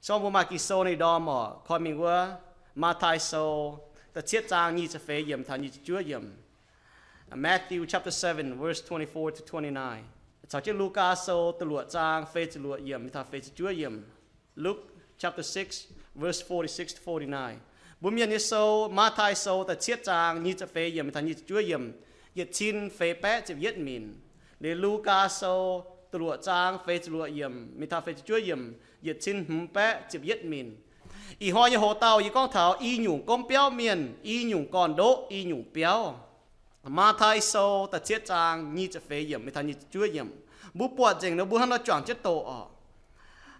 Sorng mbuo maaih Ging-Sou ninh ndorm oc, koi mingh wuov Matv^taai Sou da'cietv zaang nyic ziepc feix yiemc taux nyic ziepc juov yiemc. Matthew chapter seven, verse twenty-four to twenty-nine. Caux jienv Lugaa Sou da'luoqc zaang feix ziepc luoqc yiemc mingh taux feix ziepc juov yiemc. Luke chapter six, verse forty-six to forty-nine. Mbuo Mienh nyei sou, Matv^taai Sou da'cietv zaang nyic ziepc feix yiemc mingh taux nyic ziepc juov yiemc, yietc cin feix baeqv ziepc yietv minc. Liuz Lugaa Sou da'luoqc zaang feix ziepc luoqc yiemc mingh taux feix ziepc juov yiemc, yietc cin hmz baeqv ziepc yietv minc. Ih hnoi nyei hoc-dauh yie gorngv taux i nyungc gomv biauv mienh, i nyungc gorn-ndoqv, i nyungc biauv. Matv^taai Sou da'cietv zaang nyic ziepc feix yiemc mingh taux nyic ziepc juov yiemc. Mbuo buatc nzengc nor mbuo hnangv nor juangc jienv doqc oc.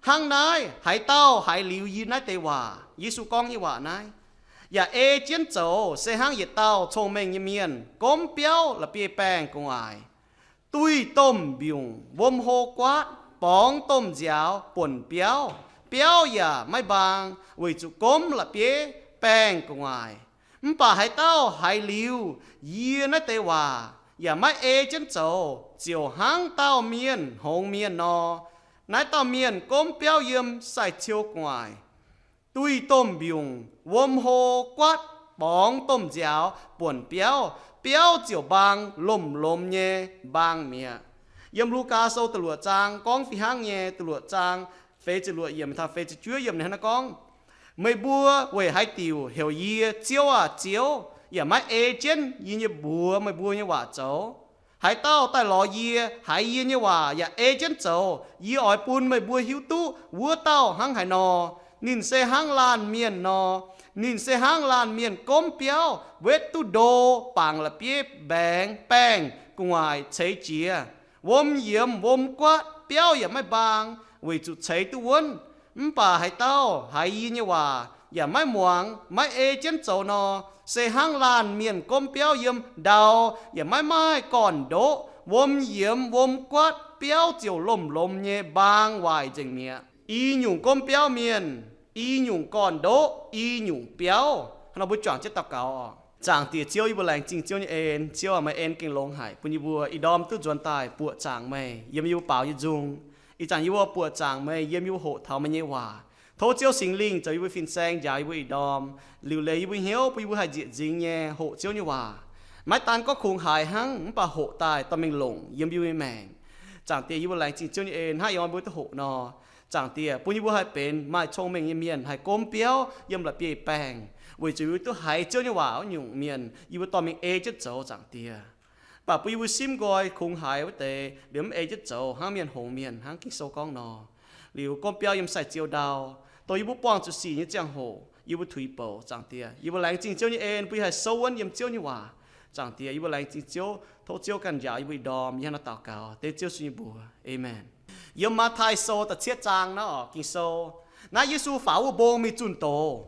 Hnangv naaiv, haaix dauh haiz liuz yie naaiv deix waac, Yesu gorngv nyei waac naaiv, yaac ei jienv zoux se hnangv yietc dauh cong-mengh nyei mienh gomv biauv la'bieiv-baengh gu'nguaaic. Duih domh mbiungc, wuom hlo guaatv, borngz domh nziaaux buonc biauv. Biauv yaac maiv mbaang, weic zuqc gomv la'bieiv-baengh gu'nguaaic. Mv baac haaix dauh haiz liuz yie naaiv deix waac yaac maiv ei jienv zoux, ziouc hnangv dauh mienh hngongx mienh nor. Naaiv dauh mienh gomv biauv yiem sai-ciou gu'nguaaic. Duih domh mbiungc, wuom hlo guaatv, borngz domh nziaaux buonc biauv. Biauv ziouc mbaang, lomh lomh nyei mbaang mi'aqv. Yiem Lugaa Sou da'luoqc zaang gorngv fih hnangv nyei, da'luoqc zaang feix ziepc luoqc yiemc taux feix ziepc juov yiemc ninh hnangv naaiv gorngv, meih mbuo weic haaix diuc heuc yie, Ziouv aah, Ziouv, yaac maiv ei jienv yie nyei mbuox meih mbuo nyei waac zoux? Haaix dauh daaih lorz yie, haiz yie nyei waac yaac ei jienv zoux, yie oix bun meih mbuo hiuv duqv wuov dauh hnangv haaix nor. Ninh se hnangv laanh mienh nor. Ninh se hnangv laanh mienh gomv biauv, wetv duqv ndo, bangc la'bieiv-mbaengx-baengh gu'nguaaic ceix jiez. Wuom yiemx wuom guaatv, biauv yaac maiv mbaang, weic zuqc ceix duqv wuonv. Mv baac haaix dauh haiz yie nyei waac yaac maiv muangx, maiv ei jienv zoux nor, se hnangv laanh mienh gomv biauv yiem ndau, yaac maiv maaih gorn-ndoqv, wuom yiemx wuom guaatv, biauv ziouc lomh lomh nyei mbaang waaic nzengc mi'aqv. I nyungc gomv biauv mienh, i nyungc gorn-ndoqv, i nyungc biauv. Hnangv nor mbuo juangc jienv daux gaux oc. Zaangc Diex Ziouv, yie mbuo laengz zingh Ziouv nyei en. Ziouv aac, meih en gengh longx haic bun yie mbuo ih ndorm duqv nzuonx daaih buoqc zaangc meih yiem yie mbuo baaux nyei nzung. Ih zanc yie mbuo buoqc zaangc meih yiem yie mbuo hoqc taux meih nyei waac. Tov Ziouv Singx Lingh zoux yie mbuo fin-saeng njaaux yie mbuo ih ndorm, liuc leiz yie mbuo hnyouv bun yie mbuo haih nzieqc nzingx nyei hoqc Ziouv nyei waac. Maiv daan gorngv kungx haiz hnangv, mv baac hoqc daaih dorh mingh longc yiem yie mbuo nyei maengc. Zaangc Diex, yie mbuo laengz zingh Ziouv nyei en hnangv yie mbuo duqv hoqc nor. Zaangc Diex, bun yie mbuo haih benx maaih cong-mengh nyei mienh, haih gomv biauv yiem la'bieiv-baengh, weic zuqc yie mbuo duqv haiz Ziouv nyei waac wuov nyungc mienh, yie mbuo dorh mingh ei jienv zoux, Zaangc Diex. Mv baac bun yie mbuo simv nqoi kungx haiz wuov deix liemh mv ei jienv zoux hnangv mienh hngongx mienh, hnangv Ging-Sou gorngv nor, liuz gomv biauv yiem sai-ziou ndau, dongh yie mbuo buangh zuqc sic nyei ziangh hoc yie mbuo tuix bouc, Zaangc Diex. Yie mbuo laengz zingh Ziouv nyei en bun yie haih souv wuonv yiem Ziouv nyei waac. Zaangc Diex, yie mbuo laengz zingh Ziouv, tov Ziouv ganh njaaux yie mbuo ih ndorm. Yie hnangv nor daux gaux dengv Ziouv Yesu nyei mbuox. Aamen. Yiem Matv^taai Sou da'cietv zaang naaiv oc, Ging-Sou, naaiv Yesu faaux wuov mbong mingh zunh doz.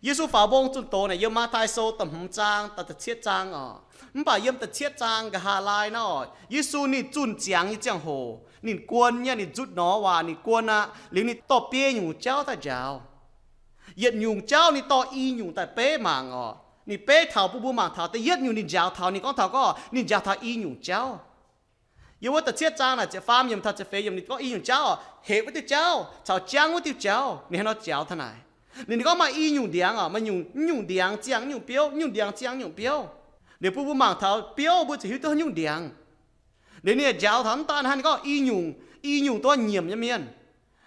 Yesu faaux mbong zunh doz naaic yiem Matv^taai Sou da'hmz zaang da'cietv zaang oc. Mv baac yiem da'cietv zaang nqa'haav laai naaiv oc, Yesu ninh zunh ziangx nyei ziangh hoc, ninh guon nyei, ninh nzutv norz waac ninh guon aqv. Liuz ninh dorh biei nyungc jauv daaih njaaux. Yietc nyungc jauv ninh dorh i nyungc daaih beiv mangc oc. Ninh beiv taux bun mbuo mangc taux da'yietv nyungc ninh njaaux taux, ninh gorngv taux gorngv ninh njaaux taux i nyungc jauv. Yiem wuov da'cietv zaang naaic ziepc faam yiemc taux ziepc feix yiemc ninh gorngv i nyungc jauv oc, hepc wuov diuh jauv caux jangv wuov diuh jauv. Ninh hnangv nor njaaux taux naaic. Ninh, ninh gorngv maaih i nyungc ndiangx oc, maaih nyungc, nyungc ndiangx ziangh nyungc biouv, nyungc ndiangx ziangh nyungc biouv. Liuz bun mbuo mangc taux biouv mbuo ziouc hiuv duqv nyungc ndiangx. Liuz ninh njaaux taux mv daan hnangv, ninh gorngv i nyungc, i nyungc dorh nyiemc nyei mienh.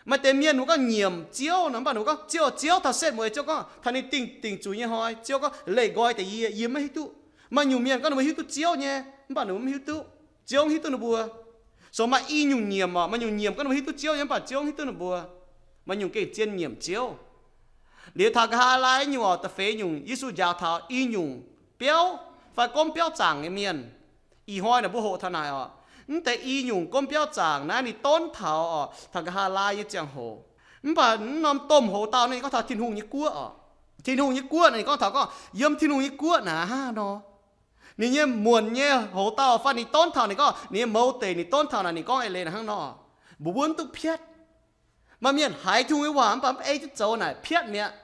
Maaih deix mienh mbuo gorngv nyiemc Ziouv nor, mv baac ninh mbuo gorngv Ziouv, Ziouv taux setv mueiz, Ziouv gorngv taux ninh dingh, dingc zuiz nyei hnoi, Ziouv gorngv leih nqoi deix yie, yie maiv hiuv duqv. Maaih nyungc mienh gorngv ninh mbuo hiuv duqv Ziouv nyei, mv baac ninh mbuo maiv hiuv duqv. Ziouv hiuv duqv ninh mbuo. So maaih i nyungc nyiemc oc, maaih nyungc nyiemc gorngv ninh mbuo hiuv duqv Ziouv nyei, mv baac Ziouv maiv hiuv duqv ninh mbuo. Maaih nyungc gengh zien nyiemc Ziouv. Liuz taux nqa'haav laai nyungc oc, da'feix nyungc Yesu njaaux taux i nyungc biauv fai gomv biauv zaangc nyei mienh. Ih hnoi naaic mbuo hoqc taux naaic oc, mv deix i nyungc gomv biauv zaangc naaiv ninh donv taux oc, taux nqa'haav laai nyei ziangh hoc. Mv baac mv norm domh hoc-dauh naaiv ninh gorngv taux Tin-Hungh nyei guoqv oc. Tin-Hungh nyei guoqv naaic ninh gorngv taux gorngv yiem Tin-Hungh nyei guoqv naaic hnangv nor. Ninh nyei muonc nyei hoc-dauh fai ninh donv taux naaic gorngv, ninh nyei mouz deic ninh donv taux naaic ninh gorngv eix leiz naaic hnangv nor. Mbuo mbuo mv duqv piatv. Maaih mienh haiz Tin-Hungh nyei waac mv baac mv ei jienv zoux naaic piatv mi'aqv.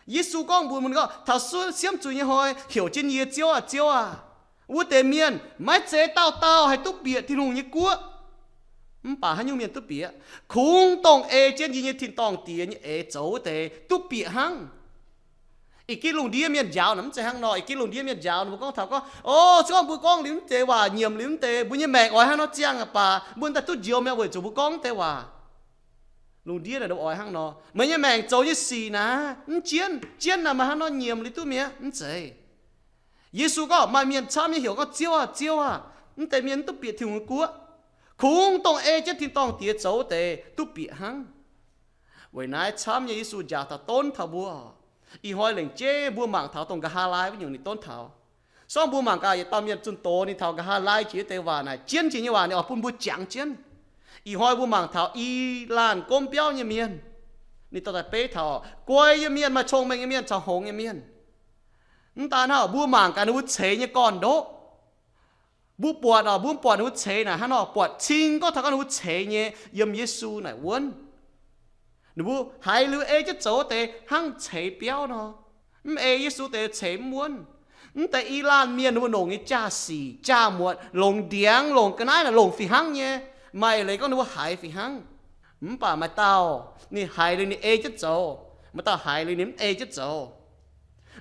Yesu gorngv mbuox ninh gorngv, taux siemv zuiz nyei hnoi heuc jienv yie, Ziouv aah, Ziouv aah. Wuov deix mienh maiv zeiz dauh dauh haih duqv bieqc Tin-Hungh nyei guoqv. Mv baac haaix nyungc mienh duqv bieqc? Kungx dongh ei jienv yie nyei tin-dorngh Diex nyei eix zoux wuov deix duqv bieqc hnangv. Ih ginv lungh ndiev mienh njaaux naaic mv zeiz hnangv nor. Ih ginv lungh ndiev mienh njaaux, ninh mbuo gorngv taux gorngv, o, se gorngv mbuo gorngv liuz mv deix waac, nyiemc liuz mv deix, mbuo nyei maengc oix hnangv nor ziangh aqv baac, mbuo daaih duqv njoux mi'aqv weic zuqc mbuo gorngv mv deix waac. Lungh ndiev naaic ninh mbuo oix hnangv nor. Meih nyei maengc zoux nyei sic naaic mv jienv, jienv naaic meih hnangv nor nyiemc liuz duqv mi'aqv? Mv zeiz. Yesu gorngv maaih mienh camv nyei heuc gorngv, Ziouv aah! Ziouv aah! Mv deix mienh mv duqv bieqc Tin-Hungh nyei guoqv. Kungx dongh ei jienv tin-dorngh Diex zoux wuov deix duqv bieqc hnangv. Weic naaiv camv nyei Yesu njaaux taux, donv taux mbuo. Ih hnoi lengc jeiv mbuo mangc taux dongh nqa'haav laai wuov nyungc ninh donv taux. Se gorngv mbuo mangc gaax yietc dauh mienh zunh doz ninh taux nqa'haav laai jiex wuov deix waac naaic, jienv jiex nyei waac ninh oix bun mbuo jangx jienv. Ih hnoi mbuo mangc taux i laanh gomv biauv nyei mienh, ninh dorh daaih beiv taux guai nyei mienh, maaih cong-mengh nyei mienh caux hngongx nyei mienh. Mv daan hnangv, mbuo mangc gaax ninh mbuo ceix nyei gorn-ndoqv. Mbuo buatc oc, mbuo buatc ninh mbuo ceix naaic hnangv nor, buatc cing gorngv taux gorngv ninh mbuo ceix nyei yiem Yesu naaic wuonv. Ninh mbuo haiz liuz ei jienv zoux wuov deix hnangv ceix biauv nor. Mv ei Yesu deix ceix mv wuonv. Mv deix i laanh mienh ninh mbuo longc nyei jaa-sic jaa-muotc, longc ndiangx longc ga'naaiv naaic longc fih hnangv nyei. Maaih leiz gorngv ninh mbuo haiz fih hnangv. Mv baac maaih dauh ninh haiz liuz ninh ei jienv zoux. Maaih dauh haiz liuz ninh mv ei jienv zoux.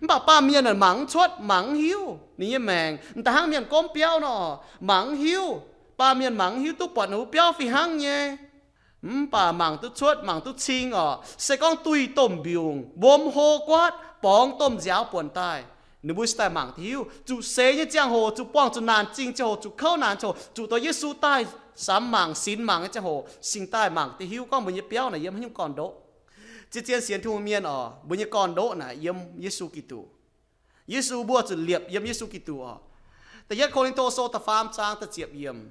Mv baac baamh mienh naaic mangc mv cuotv, mangc mv hiuv ninh nyei maengc. M'daaih hnangv mienh gomv biauv nor, mangc mv hiuv. Baamh mienh mangc mv hiuv, duqv buatc ninh mbuo biauv fih hnangv nyei. Mv baac mangc duqv cuotv, mangc duqv cing oc. Se gorngv duih domh mbiungc, mbom hlo guaatv, borngz domh nziaaux buonc daaih, ninh mbuo cingx daaih mangc duqv hiuv. Zuqc seix nyei ziangh hoc, zuqc buangh zuqc naanc zingh ziangh hoc, zuqc kouv naanc ziangh hoc, zuqc dorh Yesu daaih samx mangc, sinx mangc nyei ziangh hoc, cingx daaih mangc duqv hiuv gorngv mbuo nyei biauv naaic yiem haaix nyungc gorn-ndoqv. Zien zien sienx Tin-Hungh mienh oc, mbuo nyei gorn-ndoqv naaic yiem Yesu Giduc. Yesu, mbuo zuqc liepc yiem Yesu Giduc oc. Da'yietv Ko^lin^to Sou da'faam zaang da'ziepc yiemc,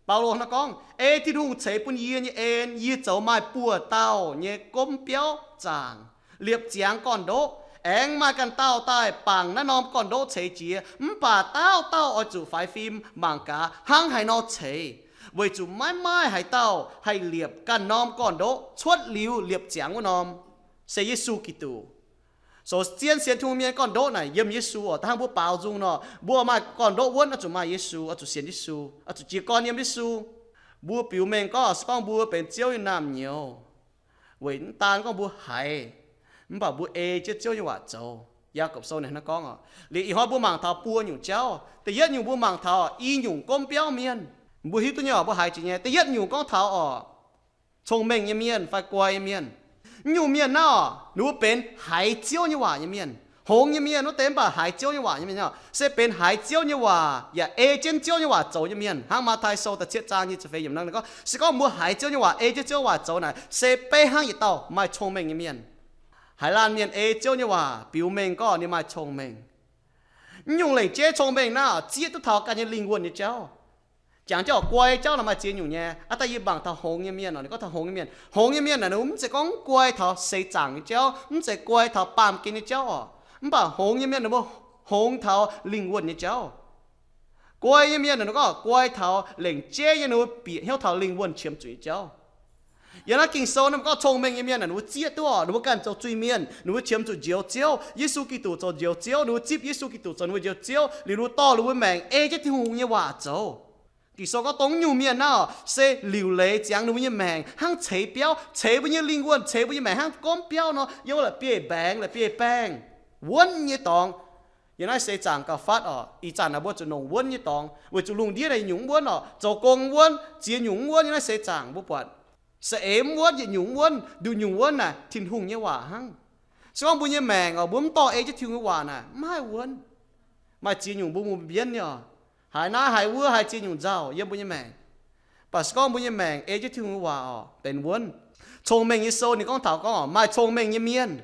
Baulo hnangv gorngv, Ei Tin-Hungh ceix bun yie nyei en, yie zoux maaih buoz dauh nyei gomv biauv zaangc, liepc ziangx gorn-ndoqv. Aengx maaih ganh dauh daaih bangc naaiv norm gorn-ndoqv ceix jiez. Mv baac dauh dauh oix zuqc faix fim mangc gaax hnangv haaix nor ceix, weic zuqc maiv maaih haaix dauh haih liepc ganh norm gorn-ndoqv cuotv liuz liepc ziangx wuov norm, se Yesu Giduc. Sou zien sienx Tin-Hungh mienh gorn-ndoqv naaic yiem Yesu oc. Da'hnangv mbuo baaux nzung nor, mbuo maaih gorn-ndoqv wuonv oix zuqc maaih Yesu, oix zuqc sienx Yesu, oix zuqc jiez gorn yiem Yesu. Mbuo biux mengh gorngv se gorngv mbuo benx Ziouv nyei naamh nyouz, weic mv daan gorngv mbuo haiz, mv baac mbuo ei jienv Ziouv nyei waac zoux. Yaagorpc Sou ninh hnangv gorngv oc. Liuz ih hnoi mbuo mangc taux buo nyungc jauv. Da'yietv nyungc mbuo mangc taux i nyungc gomv biauv mienh. Mbuo hiuv duqv nyei oc, mbuo haiz jiex nyei. Da'yietv nyungc gorngv taux oc, cong-mengh nyei mienh fai guai nyei mienh. Naaiv nyungc mienh naaiv oc, ninh mbuo benx haiz Ziouv nyei waac nyei mienh. Hngongx nyei mienh wuov deix mv baac haiz Ziouv nyei waac nyei mienh oc, se benx haiz Ziouv nyei waac yaac ei jienv Ziouv nyei waac zoux nyei mienh. Hnangv Matv^taai Sou da'cietv zaang nyic ziepc feix yiemc naaiv gorngv, se gorngv mbuo haiz Ziouv nyei waac, ei jienv Ziouv waac zoux naaic, se beiv hnangv yietc dauh maaih cong-mengh nyei mienh. Haaix laanh mienh ei Ziouv nyei waac biux mengh gorngv ninh maaih cong-mengh. Naaiv nyungc lengc jeiv cong-mengh naaiv zieqv duqv taux ganh nyei lingh wuonh nyei jauv. Jangx jienv oc, guai jauv naaic maaih ziex nyungc nyei. Aav daaih yie mangc taux hngongx nyei mienh oc, ninh gorngv taux hngongx nyei mienh. Hngongx nyei mienh naaic ninh mbuo mv zeiz gorngv guai taux seix zaangc nyei jauv, mv zeiz guai taux baamh gen nyei jauv oc. Mv baac hngongx nyei mienh ninh mbuo hngongx taux lingh wuonh nyei jauv. Guai nyei mienh naaic ninh gorngv guai taux lengc jeiv nyei ninh mbuo bieqc hnyouv taux lingh wuonh qiemx zuqc nyei jauv. Yiem naaiv Ging-Sou naaiv gorngv cong-mengh nyei mienh naaic ninh mbuo zieqv duqv oc, ninh mbuo ganh zoux zuiz-mienh, ninh mbuo qiemx zuqc njoux Ziouv. Yesu Giduc zoux njoux Ziouv, ninh mbuo zipv Yesu Giduc zoux ninh mbuo njoux Ziouv, liuz ninh mbuo dorh ninh mbuo maengc ei jienv Tin-Hungh nyei waac zoux. Ging-Sou gorngv dongh nyungc mienh naaiv oc, se liuc leiz ziangx ninh mbuo nyei maengc hnangv ceix biauv, ceix mbuo nyei lingh wuonh, ceix mbuo nyei maengc hnangv gomv biauv nor, yiem wuov la'bieiv-mbaengx, la'bieiv-baengh, wuonv nyei dorngx. Yiem naaiv seix zaangc gauh fatv oc. Ih zanc naaic mbuo zuqc longc wuonv nyei dorngx, weic zuqc lungh ndiev naaic nyungc mv wuonv oc, zoux gong mv wuonv, ziex nyungc mv wuonv. Yiem naaiv seix zaangc mbuo buatc saeng-eix mv wuonv, yietc nyungc mv wuonv, nduqc nyungc wuonv naaic Tin-Hungh nyei waac hnangv. Se gorngv mbuo nyei maengc oc, mbuo mv dorh ei jienv Tin-Hungh nyei waac naaic, mv haih wuonv. Maaih ziex nyungc mbuo mbuo mbienv nyei oc. Haiz naaiv haiz wuov, haiz ziex nyungc nzauh yiem mbuo nyei maengc. Mv baac se gorngv mbuo nyei maengc ei jienv Tin-Hungh nyei waac oc, benx wuonv. Cong-mengh nyei sou ninh gorngv taux gorngv oc, maaih cong-mengh nyei mienh.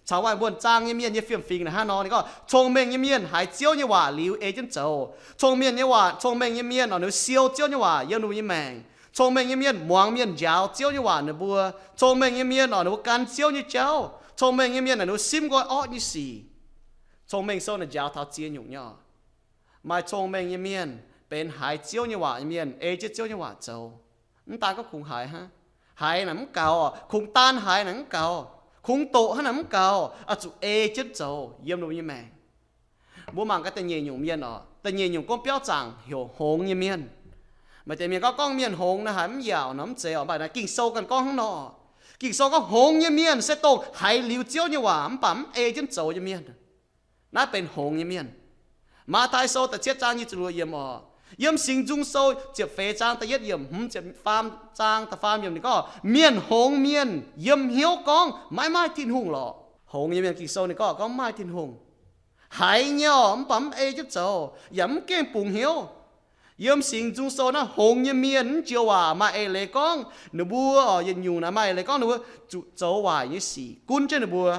Caux maaih wuonh zaang nyei mienh nyei fiem-fingx naaic hnangv nor, ninh gorngv cong-mengh nyei mienh haiz Ziouv nyei waac liuz ei jienv zoux. Cong-mengh nyei waac, cong-mengh nyei mienh oc, ninh mbuo siou Ziouv nyei waac yiem ninh mbuo nyei maengc. Cong-mengh nyei mienh muangx mienh njaaux Ziouv nyei waac ninh mbuo. Cong-mengh nyei mienh oc, ninh mbuo gan Ziouv nyei jauv. Cong-mengh nyei mienh naaic ninh mbuo simv nqoi orqv nyei sic. Cong-mengh sou naaic njaaux taux ziex nyungc nyei oc. Maaih cong-mengh nyei mienh benx haiz Ziouv nyei waac nyei mienh, ei jienv Ziouv nyei waac zoux. Mv daan gorngv kungx haiz hnangv, haiz naaic mv gaux oc, kungx daan haiz naaic mv gaux, kungx doqc hnangv naaic mv gaux, oix zuqc ei jienv zoux yiem ninh mbuo nyei maengc. Mbuo mangc gaax da'nyeic nyungc mienh oc. Da'nyeic nyungc gorngv biauv zaangc heuc hngongx nyei mienh. Maaih deix mienh gorngv, gorngv mienh hngongx naaiv haiz mv yaauc nor, mv zeiz oc. Mv baac naaiv Ging-Sou ganh gorngv hnangv nor. Ging-Sou gorngv hngongx nyei mienh se dongh haiz liuz Ziouv nyei waac mv baac mv ei jienv zoux nyei mienh. Naaiv benx hngongx nyei mienh. Matv^tai Sou da'cietv zaang nyic ziepc luoqc yiemc oc. Yiem Singx Nzung Sou ziepc feix zaang da'yietv yiemc, hmz ziepc faam zaang da'faam yiemc ninh gorngv, mienh hngongx mienh yiem hnyouv gorngv, maiv maaih Tin-Hungh lorqc. Hngongx nyei mienh, Ging-Sou ninh gorngv, gorngv mv maaih Tin-Hungh. Haiz nyei oc, mv baac mv ei jienv zoux, yaac mv gengh bungx hnyouv. Yiem Singx Nzung Sou naaiv, hngongx nyei mienh mv joux waac. Maaih eix leiz gorngv ninh mbuo oc, yietc nyungc naaiv maaih eix leiz gorngv ninh mbuo zuqc zoux waaic nyei sic gunv jienv ninh mbuo,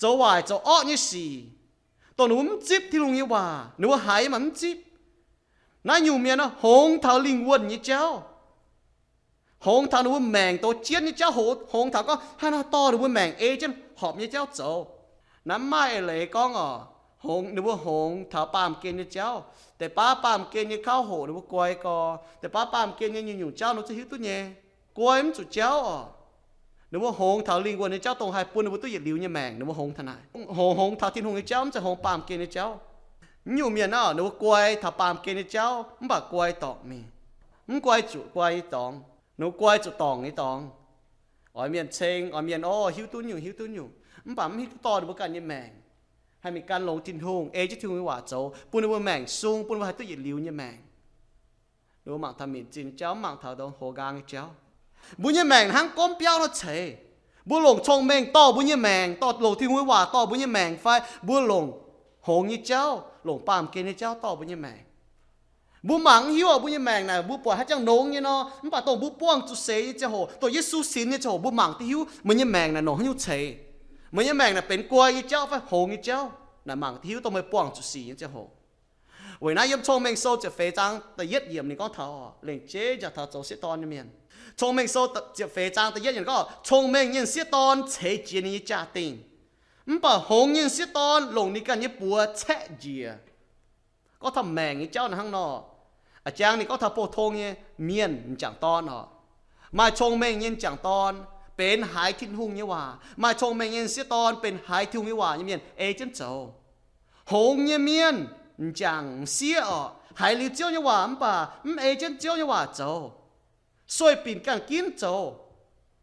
zoux waaic zoux orqv nyei sic, dongh ninh mbuo mv zipv Tin-Hungh nyei waac, ninh mbuo haiz mv baac mv zipv. Naaiv nyungc mienh hngongx taux lingh wuonh nyei jauv, hngongx taux ninh mbuo maengc douz jienv nyei jauv, hngongx taux gorngv haaix nor dorh ninh mbuo maengc ei jienv horpc nyei jauv zoux. Naaiv mv maaih eix leiz gorngv oc, hngongx, ninh mbuo hngongx taux baamh gen nyei jauv. Deix baav baamh gen nyei kauv hoqc ninh mbuo guai gau, deix baav baamh gen nyei nyungc-nyungc jauv ninh mbuo zungv hiuv duqv nyei, guai mv zuqc jauv oc. Ninh mbuo hngongx taux lingh wuonh nyei jauv, dongh haih bun ninh mbuo duqv yietc liuz nyei maengc, ninh mbuo hngongx taux naaic. Hngongx, hngongx taux Tin-Hungh nyei jauv, mv zeiz hngongx baamh gen nyei jauv. Mv nyungc mienh naaiv, ninh mbuo guai taux baamh gen nyei jauv mv baac guai dorngc mingh, mv guai zuqc guai nyei dorngx, ninh mbuo guai zuqc dorngc nyei dorngx. Oix mienh ceng, oix mienh orv, hiuv duqv nyungc, hiuv duqv nyungc, mv baac mv hiuv duqv dorh ninh mbuo ganh nyei maengc haih mingh gan longx Tin-Hungh, ei jienv Tin-Hungh nyei waac zoux, bun ninh mbuo maengc sung, bun ninh mbuo haih duqv yietc liuz nyei maengc. Ninh mbuo mangc taux minc zinh nyei jauv, mv mangc taux dongh hoz nqaang nyei jauv. Mbuo nyei maengc hnangv gomv biauv nor ceix. Mbuo longc cong-mengh dorh mbuo nyei maengc, dorh, longc Tin-Hungh nyei waac dorh mbuo nyei maengc fai mbuo longc hngongx nyei jauv, longc baamh gen nyei jauv dorh mbuo nyei maengc. Mbuo mangc mv hiuv oc, mbuo nyei maengc naaic mbuo buatc haaix jangx nongx nyei nor, mv baac dongh mbuo buangh zuqc seix nyei ziangh hoc, dongh Yesu sinx nyei ziangh hoc, mbuo mangc duqv hiuv meih nyei maengc naaic longc haaix nyungc ceix. Meih nyei maengc naaic benx guai nyei jauv fai hngongx nyei jauv, naaic mangc duqv hiuv dongh meih buangh zuqc sic nyei ziangh hoc. Weic naaiv yiem Cong-Mengh Sou ziepc feix zaang da'yietv yiemc ninh gorngv taux, lengc jeiv njaaux taux zoux sieqv dorn nyei mienh. Cong-Mengh Sou ziepc feix zaang da'yietv yiemc gorngv, cong-mengh nyei sieqv dorn ceix jiez ninh nyei jaa-dingh, mv baac hngongx nyei sieqv dorn longc ninh ganh nyei buoz caeqv njiec. Gorngv taux maengc nyei jauv naaic hnangv nor. A'jang ninh gorngv taux pou-tong nyei mienh m'jangc dorn oc. Maaih cong-mengh nyei m'jangc dorn benx haiz Tin-Hungh nyei waac. Maaih cong-mengh nyei sieqv dorn benx haiz Tin-Hungh nyei waac nyei mienh ei jienv zoux. Hngongx nyei mienh m'jangc m'sieqv oc, haiz liuz Ziouv nyei waac mv baac mv ei jienv Ziouv nyei waac zoux, sueih binc ganh ginv zoux,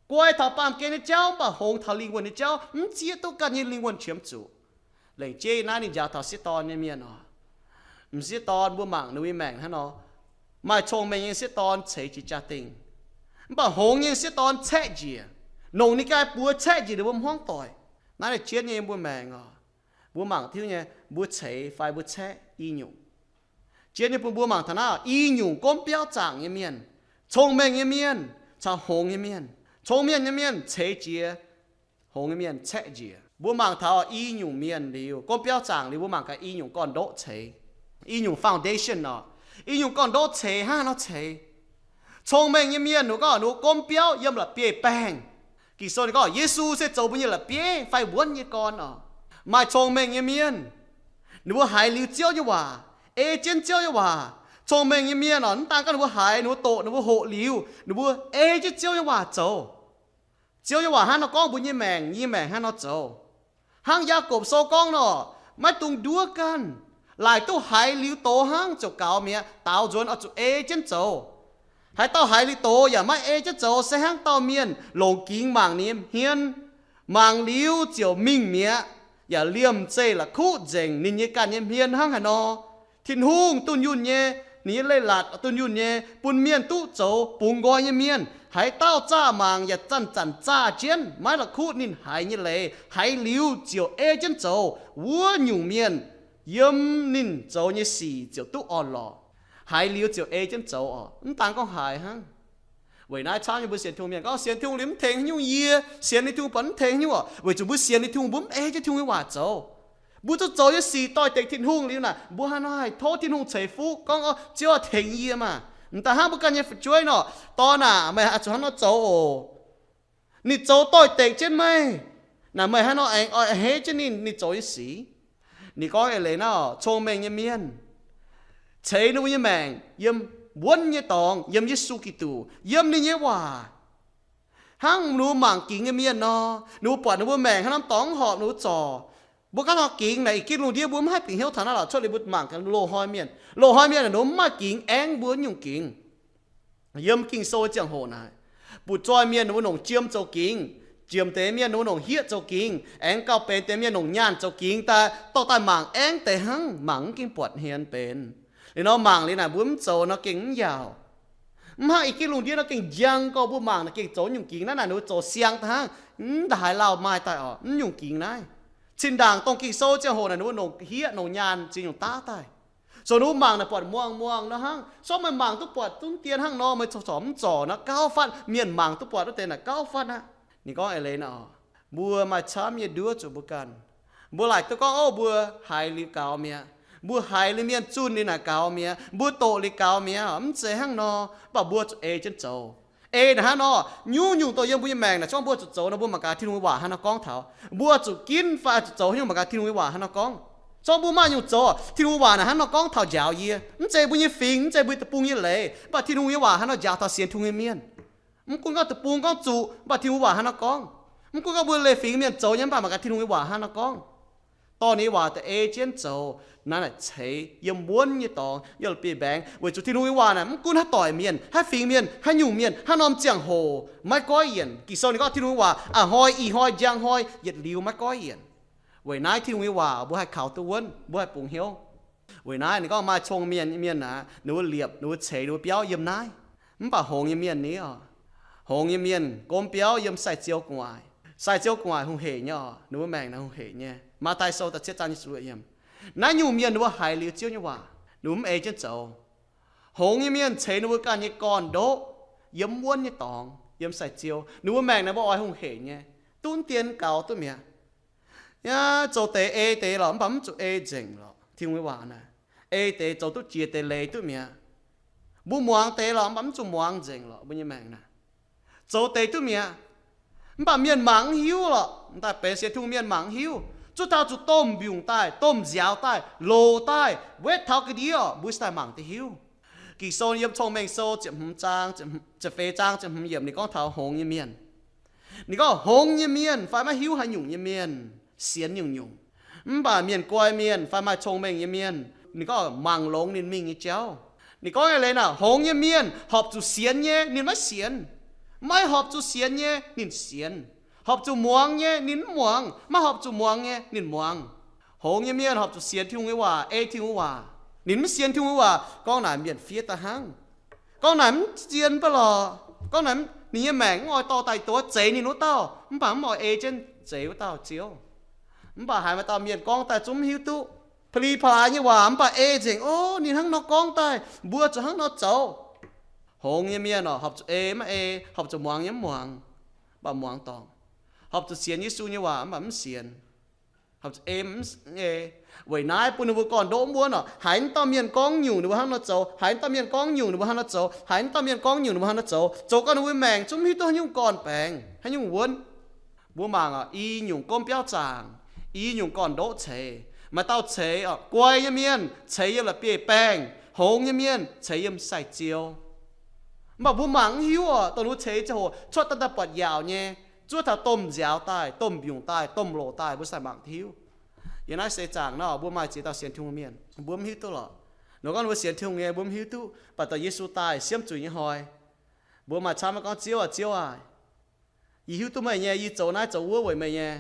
guai taux baamh gen nyei jauv mv baac hngongx taux lingh wuonh nyei jauv, mv zieqv duqv ganh nyei lingh wuonh qiemx zuqc. Lengc jeiv naaiv ninh njaaux taux sieqv dorn nyei mienh oc. M'sieqv dorn mbuo mangc ninh mbuo nyei maengc hnangv nor. Maaih cong-mengh nyei sieqv dorn ceix jiez jaa-dingh, mv baac hngongx nyei sieqv dorn caeqv njiec, longc ninh ganh buoz caeqv njiec ninh mbuo hmuangv doic. Naaiv naaiv jienv nyei yiem mbuo maengc oc. Mbuo mangc tiuv nyei, mbuo ceix fai mbuo caeqv i nyungc. Jienv nyei bun mbuo mangc taux naaiv i nyungc gomv biauv zaangc nyei mienh, cong-mengh nyei mienh caux hngongx nyei mienh. Cong-mengh nyei mienh ceix jiez, hngongx nyei mienh caeqv njiec. Mbuo mangc taux i nyungc mienh liuz, gomv biauv zaangc liuz, mbuo mangc gaax i nyungc gorn-ndoqv ceix, i nyungc foundation oc. I nyungc gorn-ndoqv ceix hnangv haaix nor ceix? Cong-mengh nyei mienh ninh gorngv ninh mbuo gomv biauv yiem la'bieiv-baengh. Ging-Sou ninh gorngv Yesu se zoux mbuo nyei la'bieiv fai wuonv nyei gorn oc. Maaih cong-mengh nyei mienh, ninh mbuo haiz liuz Ziouv nyei waac, ei jienv Ziouv nyei waac. Cong-mengh nyei mienh oc, mv daan gorngv ninh mbuo haiz, ninh mbuo doqc, ninh mbuo hoqc liuz, ninh mbuo ei jienv Ziouv nyei waac zoux. Ziouv nyei waac hnangv nor gorngv mbuo nyei maengc, yie nyei maengc hnangv nor zoux. Hnangv Yaakopv Sou gorngv nor, maiv dungx nduov ganh. Laaic duqv haiz liuz doz hnangv ziouc gaux mi'aqv. Daaux nzuonx oix zuqc ei jienv zoux. Haaix dauh haiz liuz doz yaac maiv ei jienv zoux se hnangv dauh mienh longc gingx mangc ninh nyei hmien, mangc liuz ziouc mingh mi'aqv, yaac liemh zeih la'kuqv nzengc ninh nyei ganh nyei hmien hnangv haaix nor. Tin-Hungh dunh yunh nyei, ninh nyei leiz-latc dunh yunh nyei, bun mienh duqv zoux bungx nqoi nyei mienh. Haaix dauh zaah mangc yaac zanc-zanc zaah jienv, maiv la'kuqv ninh haiz nyei leiz, haiz liuz ziouc ei jienv zoux, wuov nyungc mienh yiem ninh zoux nyei sic ziouc duqv orn-lorqc. Haiz liuz ziouc ei jienv zoux oc. Mv daan gorngv haiz hnangv. Weic naaiv camv nyei mbuo sienx Tin-Hungh mienh gorngv, sienx Tin-Hungh liuz mv tengx haaix nyungc yie, sienx liuz Tin-Hungh baac mv tengx haaix nyungc oc. Weic zuqc mbuo sienx liuz Tin-Hungh mbuo mv ei jienv Tin-Hungh nyei waac zoux. Mbuo zuqc zoux nyei sic doix-dekc Tin-Hungh liuz naaic, mbuo haaix nor haih tov Tin-Hungh ceix fuqv gorngv, Ziouv tengx yie maah! Mv daan hnangv mbuo ganh nyei fu'jueiv nor, Dorn aac, meih oix zuqc hnangv nor zoux oc. Ninh zoux doix-dekc jienv meih. Naaic meih hnangv nor aengx oix a'hneiv jienv ninh, ninh zoux nyei sic. Ninh gorngv eix leiz naaiv oc, cong-mengh nyei mienh ceix ninh mbuo nyei maengc yiem wuonv nyei dorngx, yiem Yesu Giduc, yiem ninh nyei waac. Hnangv ninh mbuo mangc gingx nyei mienh nor, ninh mbuo buatc ninh mbuo maengc hnangv norm dorngx mv horpc ninh mbuo zorc. Mbuo gorngv taux gingx naaic, ih ginv lungh ndiev mbuo mv haih bieqc hnyouv taux naaiv lorqc. Cuotv liuz mbuo mangc gaax loz-hnoi mienh. Loz-hnoi mienh naaic ninh mbuo mv maaih gingx aengv mbuo nyungc gingx. Yiem Ging-Sou ziangh hoc naaic, butv-zoih mienh ninh mbuo nongc jiem zoux gingx, jiem deix mienh ninh mbuo nongc hieqv zoux gingx, aengx gauh benx deix mienh nongc nyaanh zoux gingx daaih, dorh daaih mangc aengx deix hnangv, mangc mv gengh buatc hmien benx. Liuz nor mangc liuz naaic mbuo mv zoux nor gengh mv yaauc. Mv hnangv i gih lungh ndiev nor gengh njang gorx, mbuo mangc naaic gengh zoux nyungc gingx naaiv, naaic ninh mbuo zoux siang daaih hnangv, mv ndaaih haaix lauh maaih daaih oc, mv nyungc gingx naaiv. Cin-ndaangc dongh Ging-Sou ziangh hoc naaic ninh mbuo nongc hieqv nongc nyaanh ziex nyungc daav daaih. Zoux ninh mbuo mangc naaic buatc muangx muangx nor hnangv, sorng meih mangc duqv buatc zungv dien hnangv nor, meih corc mv zorc nor gauh fatv, mienh mangc duqv buatc wuov deix naaic gauh fatv aqv. Ninh gorngv eix leiz nor, mbuo maaih camv nyei nduov zuqc mbuo ganh. Mbuo laaic duqv gorngv, ov, mbuo haiz liuz gaux mi'aqv, mbuo haiz liuz mienh zunh liuz naaic gaux mi'aqv, mbuo doqc liuz gaux mi'aqv, mv zeiz hnangv nor, mv baac mbuo zuqc ei jienv zoux. Ei naaic hnangv nor, nyungc-nyungc dongh yiem mbuo nyei maengc naaic, zorng mbuo zuqc zoux nor, mbuo mangc gaax Tin-Hungh nyei waac hnangv nor gorngv taux. Mbuo zuqc ginv fai zuqc zoux haaix nyungc mangc gaax Tin-Hungh nyei waac hnangv nor gorngv. Zorng mbuo maaih nyungc zoux, Tin-Hungh waac naaic hnangv nor gorngv taux njaaux yie. Mv zeiz mbuo nyei fingx, mv zeiz mbuo nyei deic-bung nyei leiz, mv baac Tin-Hungh nyei waac hnangv nor njaaux taux sienx Tin-Hungh nyei mienh. Mv gunv gorngv deic-bung gorngv zuqc, mv baac Tin-Hungh waac hnangv nor gorngv. Mv gunv gorngv mbuo leiz fingx mienh zoux nyei, mv baac mangc gaax Tin-Hungh nyei waac hnangv nor gorngv. Dorh ninh nyei waac daaih ei jienv zoux, naaiv naaic ceix yiem wuonv nyei dorngx, yiem la'bieiv-mbaengx, weic zuqc Tin-Hungh nyei waac naaic mv gunv haaix doic mienh, haaix fingx mienh, haaix nyungc mienh, haaix norm ziangh hoc maiv goiv yienc. Ging-Sou ninh gorngv Tin-Hungh nyei waac a'hnoi, ih hnoi, njang hnoi, yietc liuz maiv goiv yienc. Weic naaiv Tin-Hungh nyei waac mbuo haih kaux duqv wuonv, mbuo haih bungx hnyouv. Weic naaiv ninh gorngv maaih cong-mengh mienh aac, ninh mbuo liepc, ninh mbuo ceix ninh mbuo biauv yiem naaiv. Mv baac hngongx nyei mienh ni oc, hngongx nyei mienh gomv biauv yiem sai-ziou gu'nguaaic. Sai-ziou gu'nguaaic hungh heic nyei oc, ninh mbuo maengc naaic hungh heic nyei. Matv^taai Sou da'cietv zaang nyic ziepc luoqc yiemc. Naaiv nyungc mienh ninh mbuo haiz liuz Ziouv nyei waac, ninh mbuo mv ei jienv zoux. Hngongx nyei mienh ceix ninh mbuo ganh nyei gorn-ndoqv yiem wuonv nyei dorngx, yiem sai-ziou. Ninh mbuo maengc naaic mbuo oix hungh heic nyei, duqv dien gaux duqv mi'aqv. Yaac zoux deix ei deix lorqc, mv baac mv zuqc ei nzengc lorqc. Tin-Hungh nyei waac naaic, ei deix zoux duqv jiex deix leiz duqv mi'aqv. Mbuo muangx deix lorqc, mv baac mv zuqc muangx nzengc lorqc. Mbuo nyei maengc naaic zoux deix duqv mi'aqv, mv baac mienh mangc mv hiuv lorqc. M'daaih benx sienx Tin-Hungh mienh mangc mv hiuv, zuov taux zuqc domh mbiungc daaih, domh nziaaux daaih, loz daaih, wetv taux ga'ndiev, mbuo se daaih mangc duqv hiuv. Ging-Sou yiem Cong-Mengh Sou ziepc hmz zaang, ziepc feix zaang ziepc hmz yiemc ninh gorngv taux hngongx nyei mienh. Ninh gorngv hngongx nyei mienh fai maiv hiuv haaix nyungc nyei mienh sienx nyungc-nyungc, mv baac mienh guai mienh fai maaih cong-mengh nyei mienh, ninh gorngv mangc longx ninh mingh nyei jauv. Ninh gorngv eix leiz naaic, hngongx nyei mienh horpc zuqc sienx nyei, ninh maiv sienx. Maiv horpc zuqc sienx nyei, ninh sienx. Horpc zuqc muangx nyei, ninh mv muangx. Maiv horpc zuqc muangx nyei, ninh muangx. Hngongx nyei mienh horpc zuqc sienx Tin-Hungh nyei waac, ei Tin-Hungh nyei waac. Ninh mv sienx Tin-Hungh nyei waac, gorngv naaic mienh fiev daaih hnangv. Gorngv naaic mv zien mv baac lorqc. Gorngv naaic ninh nyei maengc mv oix dorh daaih doz zeix ninh wuov dauh, mv baac mv oix ei jienv zeix wuov dauh Ziouv. Mv baac haiz maaih dauh mienh gorngv daaih zungv mv hiuv duqv, pa'li pa'laaix nyei waac, mv baac ei nzengc, ov, ninh hnangv nor gorngv daaih, mbuo zuqc hnangv nor zoux. Hngongx nyei mienh oc, horpc zuqc ei maiv ei, horpc zuqc muangx nyei mv muangx, mv baac muangx dorngc. Horpc zuqc sienx Yesu nyei waac mv baac mv sienx. Horpc zuqc ei mv ei. Weic naaiv bun ninh mbuo gorn-ndoqv mv wuonv oc. Haiz mv dauh mienh gorngv nyungc ninh mbuo hnangv nor zoux, haiz mv dauh mienh gorngv nyungc ninh mbuo hnangv nor zoux, haiz mv dauh mienh gorngv nyungc ninh mbuo hnangv nor zoux, zoux gau ninh mbuo maengc zungv mv hiuv duqv haaix nyungc gorn-baengx, haaix nyungc wuonv. Mbuo mangc oc, i nyungc gomv biauv zaangc, i nyungc gorn-ndoqv ceix. Maaih dauh ceix oc, guai nyei mienh ceix yiem la'bieiv-baengh, hngongx nyei mienh ceix yiem sai-ziou. Mv baac mbuo mangc mv hiuv oc, dongh ninh mbuo ceix ziangh hoc cuotv daaih daaih buatc yaauc nyei, zuov taux domh nziaaux daaih, domh mbiungc daaih, domh loz daaih, mbuo sai mangc hiuv. Yiem naaiv seix zaangc nor mbuo maaih ziex dauh sienx Tin-Hungh mienh, mbuo mv hiuv duqv lorqc. Ninh gorngv ninh mbuo sienx Tin-Hungh nyei, mbuo mv hiuv duqv. Mv baac dongh Yesu daaih siemv zuiz nyei hnoi, mbuo maaih camv gorngv, Ziouv aah, Ziouv aah, yie hiuv duqv meih nyei, yie zoux naaiv zoux wuov weic meih nyei.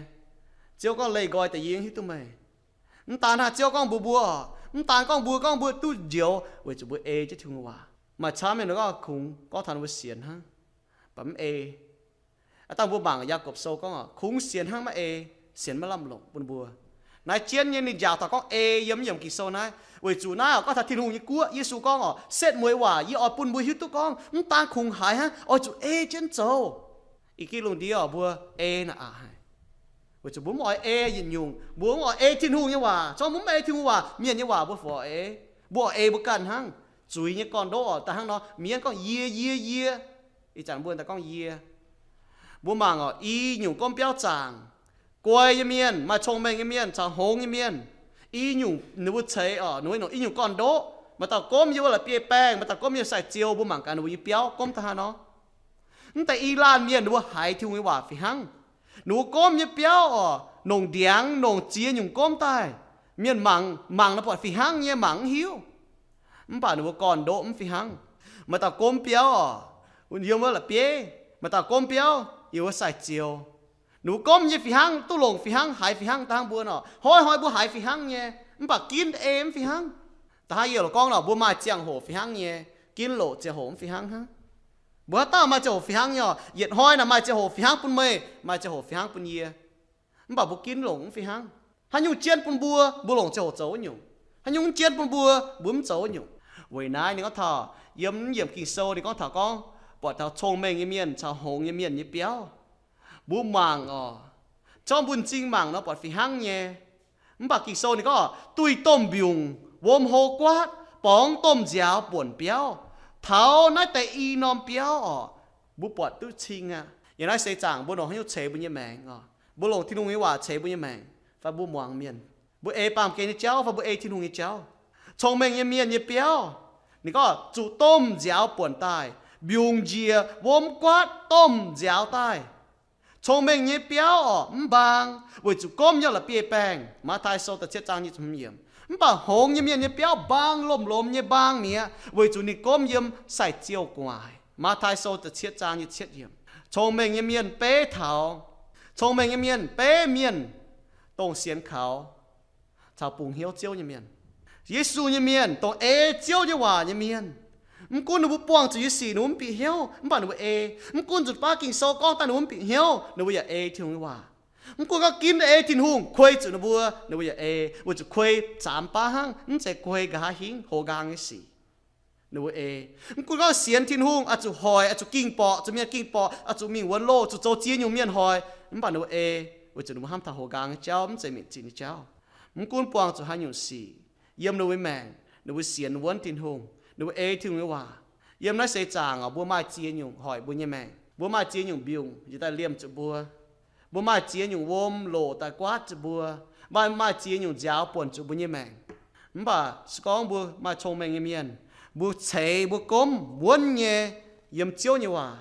Ziouv gorngv leih nqoi deix yie hiuv duqv meih. Mv daan hnangv, Ziouv gorngv mbuox mbuo oc, mv daan gorngv mbuo, gorngv mbuo duqv njoux weic zuqc mbuo ei jienv Tin-Hungh waac. Maaih camv mienh gorngv kungx gorngv taux ninh mbuo sienx hnangv, mv baac mv ei. Aav dangh mbuo mangc Yaagorpc Sou gorngv oc, kungx sienx hnangv maiv ei, sienx maiv lamh longc bun mbuo. Naaiv jienv nyei ninh njaaux taux gorngv ei yiem mv yiemc Ging-Sou naaiv. Weic zuqc naaiv oc, gorngv taux Tin-Hungh nyei guoqv, Yesu gorngv oc, setv mueiz waac yie oix bun mbuo hiuv duqv gorngv mv daan kungx haiz hnangv, oix zuqc ei jienv zoux. Ih gih lungh ndiev oc, mbuo ei naaic aqc haic. Weic zuqc mbuo mv oix ei yietc nyungc, mbuo mv oix ei Tin-Hungh nyei waac. Zorqv mbuo mv ei Tin-Hungh waac, mienh nyei waac mbuo fu oix ei? Mbuo oix ei mbuo ganh hnangv. Zuiz nyei gorn-ndoqv oc, daaih hnangv nor, mienh gorngv yie, yie, yie. Ih zanc mbuo daaih gorngv yie. Mbuo mangc oc, i nyungc gomv biauv zaangc, guai nyei mienh, maaih cong-mengh nyei mienh caux hngongx nyei mienh. I nyungc ninh mbuo ceix oc, ninh mbuo i nyungc gorn-ndoqv. Maaih dauh gomv yiem wuov la'bieiv-baengh, maaih dauh gomv yiem sai-ziou. Mbuo mangc gaax ninh mbuo nyei biauv gomv daaih hnangv nor. Mv deix i laanh mienh ninh mbuo haiz Tin-Hungh nyei waac fih hnangv. Ninh mbuo gomv nyei biauv oc, nongc ndiangx nongc ziex nyungc gomv daaih. Mienh mangc, mangc nor buatc fih hnangv nyei, mangc mv hiuv. Mv baac ninh mbuo gorn-ndoqv mv fih hnangv. Maaih dauh gomv biauv oc, yiem wuov la'bieiv. Maaih dauh gomv biauv yiem wuov sai-ziou. Ninh mbuo gomv nyei fih hnangv, duqv longc fih hnangv, haiz fih hnangv dangh mbuo nor. Hnoi-hnoi mbuo haiz fih hnangv nyei, mv baac ginv ei mv fih hnangv. Da'haav yie gorngv nor, mbuo maaih ziangh hoc fih hnangv nyei, ginv loc ziangh hoc mv fih hnangv hnangv. Mbuo haaix dauh maaih ziangh hoc fih hnangv nyei oc. Yietc hnoi naaic maaih ziangh hoc fih hnangv bun meih, maaih ziangh hoc fih hnangv bun yie. Mv baac mbuo ginv longc mv fih hnangv. Haaix nyungc jienv bun mbuo, mbuo longc ziangh hoc zoux wuov nyungc. Haaix nyungc mv jienv bun mbuo, mbuo mv zoux wuov nyungc. Weic naaiv ninh gorngv taux yiem, yiem Ging-Sou ninh gorngv taux gorngv, buatc taux cong-mengh nyei mienh caux hngongx nyei mienh nyei biauv. Mbuo mangc oc, zorqv mbuo m'zing mangc nor buatc fih hnangv nyei. Mv baac Ging-Sou ninh gorngv, duih domh mbiungc wuom hlo guaatv, borngz domh nziaaux buonc biauv. Taux naaiv deix i norm biauv oc, mbuo buatc duqv cing aqv. Yiem naaiv seix zaangc mbuo longc haaix nyungc ceix mbuo nyei maengc oc? Mbuo longc Tin-Hungh nyei waac ceix mbuo nyei maengc, fai mbuo muangx mienh? Mbuo ei baamh gen nyei jauv fai mbuo ei Tin-Hungh nyei jauv? Cong-mengh nyei mienh nyei biauv, ninh gorngv zuqc domh nziaaux buonc daaih, mbiungc njiec wuom guaatv domh nziaaux daaih. Cong-mengh nyei biauv oc, mv mbaang, weic zuqc gomv nyei la'bieiv-baengh. Matv^taai Sou da'cietv zaang nyic ziepc hmz yiemc. Mv baac hngongx nyei mienh nyei biauv mbaang lomh-lomh nyei mbaang mi'aqv, weic zuqc ninh gomv yiem sai-ziouh gu'nguaaic. Matv^taai Sou da'cietv zaang nyic ziepc cietv yiemc. Cong-mengh nyei mienh beiv taux, cong-mengh nyei mienh beiv mienh dongh sienx kaux caux bungx hnyouv Ziouv nyei mienh, Yesu nyei mienh, dongh ei Ziouv nyei waac nyei mienh. Mv gunv ninh mbuo buangh zuqc nyei sic ninh mbuo mv bieqc hnyouv, mv baac ninh mbuo ei. Mv gunv zuqc baav Ging-Sou gorngv daaih ninh mbuo mv bieqc hnyouv, ninh mbuo yaac ei Tin-Hungh nyei waac. Mv gunv gorngv ginv ei Tin-Hungh, kuei zuqc ninh mbuo, ninh mbuo yaac ei, weic zuqc kuei zaamx baav hnangv, mv zeiz kuei nqa'haav hingv hoz nqaang nyei sic. Ninh mbuo ei. Mv gunv gorngv sienx Tin-Hungh oix zuqc hoic, oix zuqc ging borqc, zuqc mienh ging borqc, oix zuqc mingh wuonx loh, zuqc zoux ziex nyungc mienh hoic, mv baac ninh mbuo ei, weic zuqc ninh mbuo hnamv taux hoz nqaang nyei jauv, mv zeiz mietc zinh nyei jauv. Mv gunv buangh zuqc haaix nyungc sic yiem ninh mbuo nyei maengc, ninh mbuo sienx wuonv Tin-Hungh, ninh mbuo ei Tin-Hungh nyei waac. Yiem naaiv seix zaangc oc, mbuo maaih ziex nyungc hoic mbuo nyei maengc. Mbuo maaih ziex nyungc mbiungc njiec daaih liemh zuqc mbuo. Mbuo maaih ziex nyungc wuom loc daaih guaatv zuqc mbuo. Maaih, maaih ziex nyungc nziaaux buonc zuqc mbuo nyei maengc. Mv baac se gorngv mbuo maaih cong-mengh nyei mienh, mbuo ceix mbuo gomv wuonv nyei yiem Ziouv nyei waac.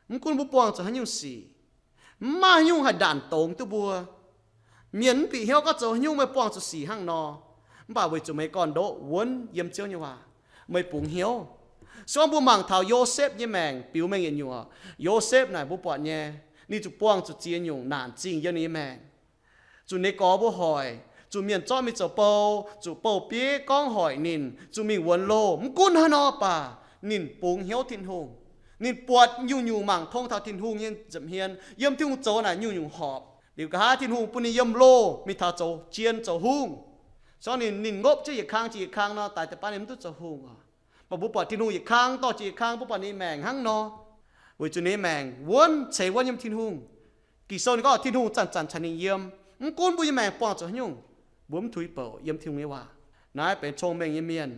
Mv gunv mbuo buangh zuqc haaix nyungc sic, mv maaih haaix nyungc haih ndanc dongz duqv mbuo. Mienh mv bieqc hnyouv gorngv zoux haaix nyungc meih buangh zuqc sic hnangv nor, mv baac weic zuqc meih gorn-ndoqv wuonv yiem Ziouv nyei waac, meih bungx hnyouv. Se gorngv mbuo mangc taux Yosepv nyei maengc biux mengh yietc nyuoqc, Yosepv naaic mbuo buatc nyei, ninh zuqc buangh zuqc ziex nyungc naanc zingh yiem ninh nyei maengc. Zuqc ninh gorx mbuo hoic, zuqc mienh zorqv mingh zoux bou, zuqc bou-bieiv gorngv hoic ninh, zuqc mingh wuonx loh. Mv gunv hnangv nor baac, ninh bungx hnyouv Tin-Hungh. Ninh buatc nyungc-nyungc mangc tong taux Tin-Hungh nyei nza'hmien, yiem Tin-Hungh zoux naaic nyungc-nyungc horpc. Liuz nqa'haav Tin-Hungh bun ninh yiem loh mingh taux zoux jien zoux hungh. Se gorngv ninh, ninh ngopv jienv yietc kang jiex yietc kang nor, daaih da'faanh ninh mv duqv zoux hungh oc. Mv baac mbuo buatc Tin-Hungh yietc kang dorh jiex yietc kang, mbuo buatc ninh maengc hnangv nor, weic zuqc ninh maengc wuonv, ceix wuonv yiem Tin-Hungh. Ging-Sou ninh gorngv Tin-Hungh zanc-zanc caux ninh yiem. Mv gunv mbuo nyei maengc buangh zuqc haaix nyungc, mbuo mv tuix bouc yiem Tin-Hungh nyei waac. Naaiv benx cong-mengh nyei mienh.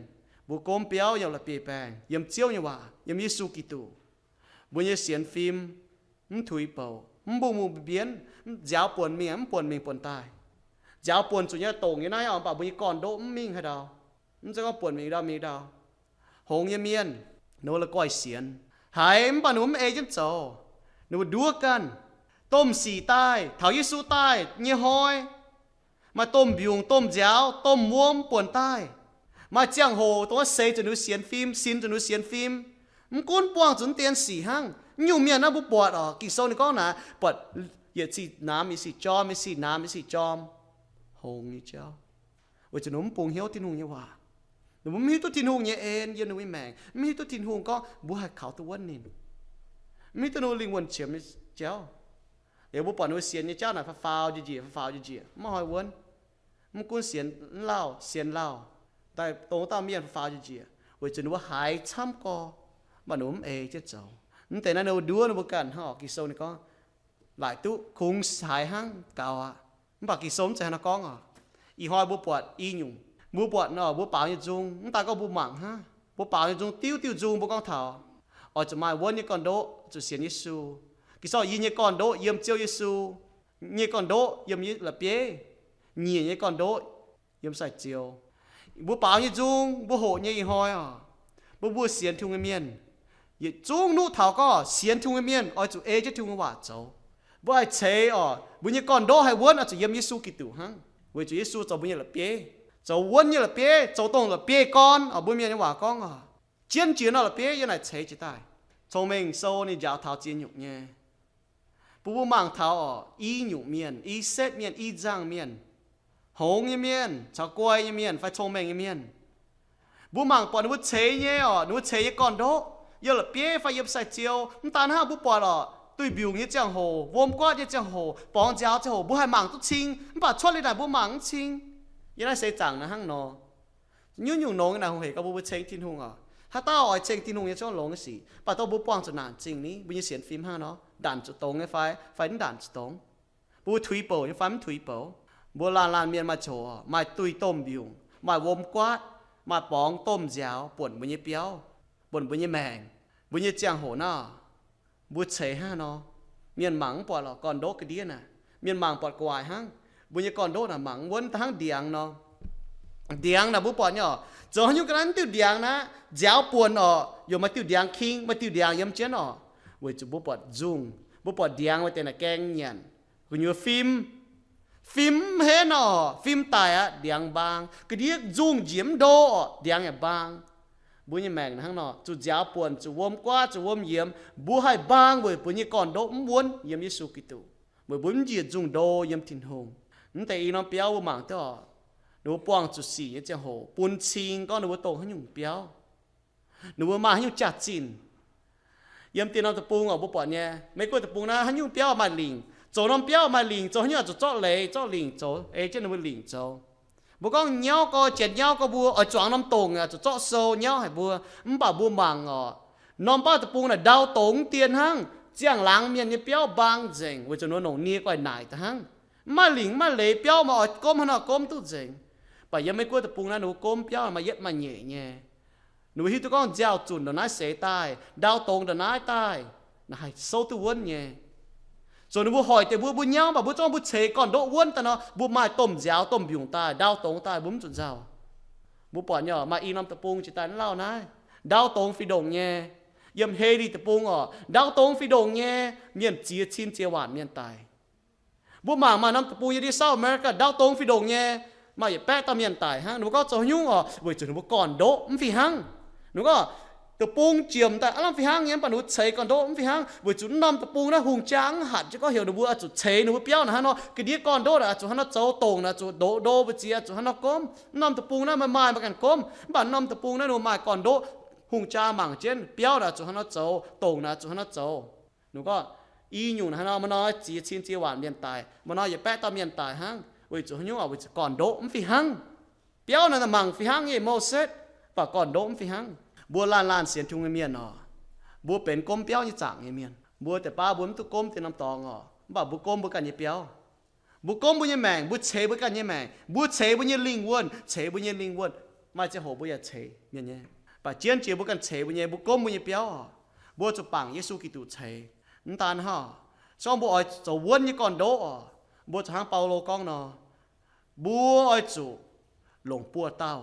Mbuo gomv biauv yiem la'bieiv-baengh, yiem Ziouv nyei waac, yiem Yesu Giduc. Mbuo nyei sienx fim mv tuix bouc, mv mbungh mungh mbienv, nziaaux buonc mingh, mv buonc mingh buonc daaih. Nziaaux buonc zuqc nyei dongc nyei naaiv oc, mv baac mbuo nyei gorn-ndoqv mv mingh haaix ndau, mv zeiz gorngv buonc mingh ndau mingh ndau. Hngongx nyei mienh, ninh mbuo la'guaih sienx haiz, mv baac ninh mbuo mv ei jienv zoux. Ninh mbuo nduov ganh. Domh sic daaih, taux Yesu daaih nyei hnoi, maaih domh mbiungc, domh nziaaux, domh wuom buonc daaih. Maaih ziangh hoc dongh wuov seix zuqc ninh mbuo sienx fim, sinx zuqc ninh mbuo sienx fim. Mv gunv buangh zuqc deix sic hnangv. Nyungc mienh naaiv mbuo buatc oc, Ging-Sou ninh gorngv naaic, buatc yietc sic namx yietc sic jorm, yietc sic namx yietc sic jorm. Hngongx nyei jauv. Weic zuqc ninh mbuo mv bungx hnyouv Tin-Hungh nyei waac. Ninh mbuo mv hiuv duqv Tin-Hungh nyei en yiem ninh mbuo nyei maengc, mv hiuv duqv Tin-Hungh gorngv mbuo haih kaux duqv wuonv ninh, mv hiuv duqv ninh mbuo lingh wuonh qiemx nyei jauv. Liuz mbuo buatc ninh mbuo sienx nyei jauv naaic faaux faaux njiec njiec, faaux faaux njiec njiec, mv maaih hnoi wuonv. Mv gunv sienx lauh sienx lauh, daaih dongh dauh mienh faaux faaux njiec njiec, weic zuqc ninh mbuo haiz camv gorx, mv baac ninh mbuo mv ei jienv zoux. Mv deix naaiv ninh mbuo nduov ninh mbuo ganh hnangv oc. Ging-Sou ninh gorngv, laaic duqv kungx haiz hnangv gaux aqv. Mv baac Ging-Sou mv zeiz hnangv naaiv gorngv oc. Ih hnoi mbuo buatc i nyungc, mbuo buatc nor, mbuo baaux nyei nzung, mv daaih gorngv mbuo mangc hnangv. Mbuo baaux nyei nzung, diuv diuh nzung mbuo gorngv taux, oix zuqc maaih wuonv nyei gorn-ndoqv, zuqc sienx Yesu. Ging-Sou, yie nyei gorn-ndoqv yiem Ziouv Yesu, nyei gorn-ndoqv yiem la'bieiv, nyiec nyei gorn-ndoqv yiem sai-ziou. Mbuo baaux nyei nzung, mbuo hoqc nyei ih hnoi oc, mbuo, mbuo sienx Tin-Hungh nyei mienh, yietc zungv nuqv taux gorngv sienx Tin-Hungh nyei mienh oix zuqc ei jienv Tin-Hungh nyei waac zoux. Mbuo haih ceix oc, mbuo nyei gorn-ndoqv haih wuonv oix zuqc yiem Yesu Giduc hnangv, weic zuqc Yesu zoux mbuo nyei la'bieiv, zoux wuonv nyei la'bieiv, zoux dongh la'bieiv gorn oc. Mbuo mienh nyei waac gorngv oc, Jienv jiex nor la'bieiv yiem naaic ceix jiez daaih. Cong-Mengh Sou ninh njaaux taux ziex nyungc nyei. Bun mbuo mangc taux orqc, i nyungc mienh, i setv mienh, i nzangh mienh, hngongx nyei mienh caux guai nyei mienh fai cong-mengh nyei mienh, mbuo mangc buatc ninh mbuo ceix nyei orqc, ninh mbuo ceix nyei gorn-ndoqv yiem la'bieiv fai yiem sai-ziou. Mv daan hnangv, mbuo buatc orqc, duih mbiungc nyei ziangh hoc, wuom guaatv nyei ziangh hoc, borngz nziaaux ziangh hoc, mbuo haih mangc duqv cing. Mv baac cuotv liuz naaic mbuo mangc mv cing. Yiem naaiv seix zaangc naaiv hnangv nor. Nyungc-nyungc nongx naaic hungh hec gorngv mbuo, mbuo ceng Tin-Hungh orqc. Haaix dauh oix ceng Tin-Hungh nyei zungv longx nyei sic, mv baac dongh mbuo buangh zuqc naanc zingh ni, mbuo nyei sienx fim hnangv nor, ndanc zuqc dongz nyei fai, fai mv ndanc zuqc dongz. Mbuo tuix bouc nyei fai mv tuix bouc. Mbuo laanh laanh mienh maaih coc, maaih duih domh mbiungc, maaih wuom guaatv, maaih borngz domh nziaaux buonc mbuo nyei biauv, buonc mbuo nyei maengc, mbuo nyei ziangh hoc naaiv. Mbuo ceix hnangv nor, mienh mangc mv buatc lorqc, gorn-ndoqv ga'ndiev naaic. Mienh mangc buatc gu'nguaaic hnangv. Mbuo nyei gorn-ndoqv naaic mangc mv wuonv, da'hnangv ndiangx nor. Ndiangx naaiv mbuo buatc nyei orqc, zoux haaix nyungc ga'naaiv diuh ndiangx naaiv nziaaux buonc orqc, yaac maaih diuh ndiangx king, maaih diuh ndiangx yiem jienv orqc. Weic zuqc mbuo buatc nzungh, mbuo buatc ndiangx maaih deix naaic gaeng nyanc. Gu'nyuoz fim, fim mv henv orqc, fim daic aqv, ndiangx mbaang. Ga'ndiev nzungh njiec mv ndo orqc, ndiangx yaac mbaang. Mbuo nyei maengc hnangv nor, zuqc nziaaux buonc, zuqc wuom guaatv, zuqc wuom yiemx, mbuo haih mbaang weic mbuo nyei gorn-ndoqv mv wuonv yiem Yesu Giduc, weic mbuo mv njiec nzungh ndo yiem Tin-Hungh. Mv deix i norm biauv mbuo mangc duqv orqc, ninh mbuo buangh zuqc sic nyei ziangh hoc bun cing gorngv ninh mbuo dongh haaix nyungc biauv. Ninh mbuo maaih haaix nyungc jaax-zinh. Yiem dieh norm deic-bung orqc, mbuo buatc nyei, Meiv Guoqv deic-bung naaiv haaix nyungc biauv maaih lingc. Zoux norm biauv maaih lingc, zoux haaix nyungc zuqc zorqv leiz, zorqv lingc zoux, ei jienv ninh mbuo lingc zoux. Mbuo gorngv nyauv gorx, janx nyauv gorx, mbuo oix zuangx norm dongc zuqc zorqv sou nyauv haic mbuo. Mv baac mbuo mangc orqc, norm baav deic-bung naaic ndau dongz dien hnangv, ziangh laangz mienh nyei biauv mbaang nzengc weic zuqc ninh mbuo longc nie guaih naaic daaih hnangv. Mv maaih lingc mv maaih leiz, biauv maaih oix gomv haaix nor gomv duqv nzengc. Mv baac yiem Meiv Guoqv deic-bung naaiv ninh mbuo gomv biauv maaih yietv maaih nyeic nyei. Ninh mbuo hiuv duqv gorngv nziaaux zunc ndongc naaiv seix daaih, ndau dongz ndongc naaiv daaih, naaic haih souv duqv wuonv nyei. Zoux ninh mbuo hoic deix mbuo, mbuo nyauv, mv baac mbuo zorqv mbuo ceix gorn-ndoqv wuonv daaih nor, mbuo maaih domh nziaaux domh mbiungc daaih, ndau dongz daaih, mbuo mv zuqc nzauh. Mbuo buatc nyei orqc, maaih i norm deic-bung jiex daaih mv lauh naaiv, ndau dongz fih ndongc nyei. Yiem Haiti deic-bung orqc, ndau dongz fih ndongc nyei, mienh ziex cin ziex waanc mienh daic. Mbuo mangc maaih norm deic-bung yiem ndiev South America ndau dongz fih ndongc nyei, maaih yietc baeqv dauh mienh daic hnangv. Ninh mbuo gorngv zoux haaix nyungc orqc? Weic zuqc ninh mbuo gorn-ndoqv mv fih hnangv. Ninh mbuo gorngv deic-bung jiemc daaih aav lamh fih hnangv nyei, mv baac ninh mbuo ceix gorn-ndoqv mv fih hnangv, weic zuqc norm deic-bung naaiv hungh jaa mv hatc jienv gorngv heuc ninh mbuo oix zuqc ceix ninh mbuo biauv naaic hnangv nor, ga'ndiev gorn-ndoqv naaic oix zuqc hnangv nor zoux, dongc naaic oix zuqc ndoqv ndo mbu'ziex, oix zuqc hnangv nor gomv. Norm deic-bung naaiv maaih maaih maaih ganh gomv, mv baac norm deic-bung naaiv ninh mbuo maaih gorn-ndoqv, hungh jaa mangc jienv biauv naaic oix zuqc hnangv nor zoux, dongc naaic oix zuqc hnangv nor zoux. Ninh gorngv i nyungc naaic hnangv nor, maaih nor ziex cin ziex waanc mienh daic, maaih nor yietc baeqv dauh mienh daic hnangv. Weic zuqc haaix nyungc orqc? Weic zuqc gorn-ndoqv mv fih hnangv. Biauv naaic mangc fih hnangv nyei, mouh setv, mv baac gorn-ndoqv mv fih hnangv. Mbuo laanh laanh sienx Tin-Hungh nyei mienh orqc, mbuo benx gomv biauv nyei zaangc nyei mienh. Mbuo deix baav mbuo mv duqv gomv deix norm dorngx orqc, mv baac mbuo gomv mbuo ganh nyei biauv. Mbuo gomv mbuo nyei maengc, mbuo ceix mbuo ganh nyei maengc, mbuo ceix mbuo nyei lingh wuonh, ceix mbuo nyei lingh wuonh. Maaih ziangh hoc mbuo yaac ceix mienh nyei, mv baac jienv jiex mbuo ganh ceix mbuo nyei, mbuo gomv mbuo nyei biauv orqc. Mbuo zuqc bangc Yesu Giduc ceix. Mv daan hnangv, se gorngv mbuo oix zoux wuonv nyei gorn-ndoqv orqc, mbuo zuqc hnangv Baulo gorngv nor, mbuo oix zuqc longc buoz-dauh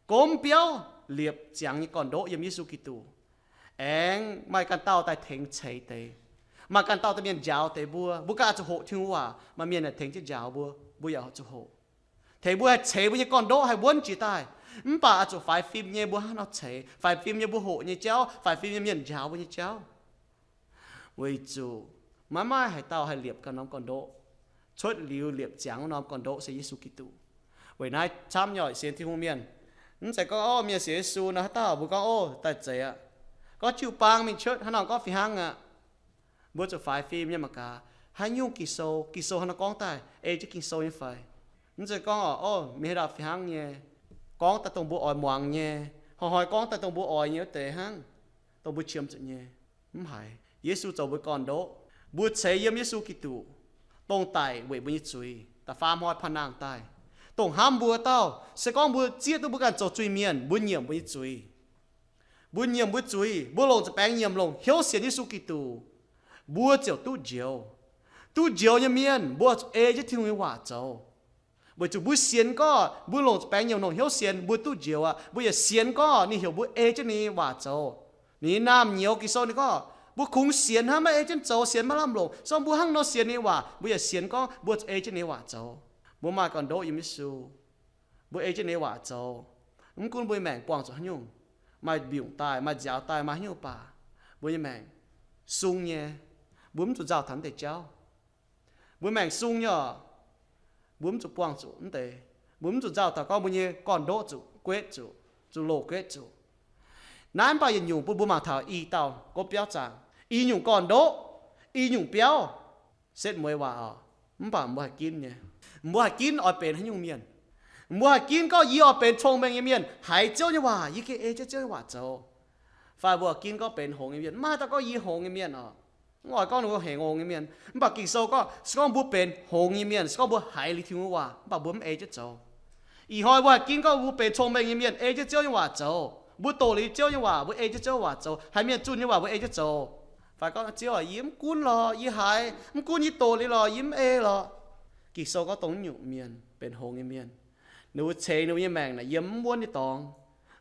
gomv biauv liepc ziangx nyei gorn-ndoqv yiem Yesu Giduc. Aengx maaih ganh dauh daaih tengx ceix deix, maaih ganh dauh daaih mienh njaaux deix mbuo. Mbuo ganh oix zuqc hoqc Tin-Hungh waac, maaih mienh yaac tengx jienv njaaux mbuo, mbuo yaac oix zuqc hoqc. Tengx mbuo haih ceix mbuo nyei gorn-ndoqv haih wuonv jiex daaih. Mv baac oix zuqc faix fim nyei mbuo hnangv nor ceix, faix fim nyei mbuo hoqc nyei jauv, faix fim nyei mienh njaaux mbuo nyei jauv. Weic zuqc maiv maaih haaix dauh haih liepc ganh norm gorn-ndoqv. Cuotv liuz liepc ziangx wuov norm gorn-ndoqv se Yesu Giduc. Weic naaiv camv nyei orqc, sienx Tin-Hungh mienh, mv zeiz gorngv, ov, mienh sienx Yesu nor haaix dauh mbuo gorngv, ov, daaih zeiz aqv. Gorngv jiu-baang mingh cuotv hnangv nor gorngv fih hnangv aqv. Mbuo zuqc faix fim nyei mangc gaax, haaix nyungc Ging-Sou, Ging-Sou hnangv nor gorngv daaih ei jienv Ging-Sou nyei fai? Mv zeiz gorngv, ov, mienh haaix dauh fih hnangv nyei, gorngv daaih dongh mbuo oix muangx nyei, hnoi-hnoi gorngv daaih dongh mbuo oix nyei wuov deix hnangv, dongh mbuo qiemx zuqc nyei. Mv haiz. Yesu zoux mbuo gorn-ndoqv. Mbuo ceix yiem Yesu Giduc, dongh daic weic mbuo nyei zuiz, da'faam hnoi paan nangh daaih, dongh hnamv mbuo dauh. Se gorngv mbuo zieqv duqv mbuo ganh zoux zuiz-mienh, mbuo nyiemc mbuo nyei zuiz, mbuo nyiemc mbuo zuiz, mbuo longc nza'baengx nyiemc, longc hnyouv sienx Yesu Giduc, mbuo ziouc duqv njoux. Duqv njoux nyei mienh, mbuo zuqc ei jienv Tin-Hungh nyei waac zoux. Weic zuqc mbuo sienx gorngv mbuo longc nza'baengx nyiemc, longc hnyouv sienx, mbuo duqv njoux aqv. Mbuo yaac sienx gorngv ninh heuc mbuo ei jienv ninh nyei waac zoux. Ninh nyei naamh nyouz, Ging-Sou ninh gorngv, mbuo kungx sienx hnangv, maiv ei jienv zoux, sienx maiv lamh longc. Se gorngv mbuo hnangv nor sienx ninh nyei waac, mbuo yaac sienx gorngv mbuo zuqc ei jienv ninh nyei waac zoux. Mbuo maaih gorn-ndoqv yiem Yesu, mbuo ei jienv ninh nyei waac zoux. Mv gunv mbuo nyei maengc buangh zuqc haaix nyungc, maaih mbiungc daaih, maaih nziaaux daaih, maaih haaix nyungc baac mbuo nyei maengc sung nyei, mbuo mv zuqc nzauh taux naaiv deix jauv. Mbuo maengc sung nyei oc, mbuo mv zuqc buangh zuqc naaiv deix, mbuo mv zuqc nzauh taux gorngv mbuo nyei gorn-ndoqv zuqc guetv zuqc, zuqc loz guetv zuqc. Naaiv mv baac yietc nyungc bun mbuo mangc taux i dauh gomv biauv zaangc, i nyungc gorn-ndoqv, i nyungc biauv, setv mueiz waac oc, mv baac mbuo haih ginv nyei. Mbuo haih ginv oix benx haaix nyungc mienh. Mbuo haih ginv gorngv yie oix benx cong-mengh nyei mienh, haiz Ziouv nyei waac, yie gengh ei jienv Ziouv nyei waac zoux. Fai mbuo ginv gorngv benx hngongx nyei mienh, mv maaih dauh gorngv yie hngongx nyei mienh oc. Mv oix gorngv ninh mbuo hngongx nyei mienh, mv baac Ging-Sou gorngv, se gorngv mbuo benx hngongx nyei mienh, se gorngv mbuo haiz liuz Tin-Hungh nyei waac, mv baac mbuo mv ei jienv zoux. Ih hnoi mbuo haih ginv gorngv mbuo benx cong-mengh nyei mienh, ei jienv Ziouv nyei waac zoux. Mbuo doqc liuz Ziouv nyei waac, mbuo ei jienv Ziouv nyei waac zoux. Haiz mienh zunh nyei waac, mbuo ei jienv zoux. Fai gorngv, Ziouv aac, yie mv gunv lorqc, yie haiz mv gunv, yie doqc liuz lorqc, yie mv ei lorqc. Ging-Sou gorngv dongh naaiv nyungc mienh benx hngongx nyei mienh. Ninh mbuo ceix ninh mbuo nyei maengc naaic yiem mv wuonv nyei dorngx.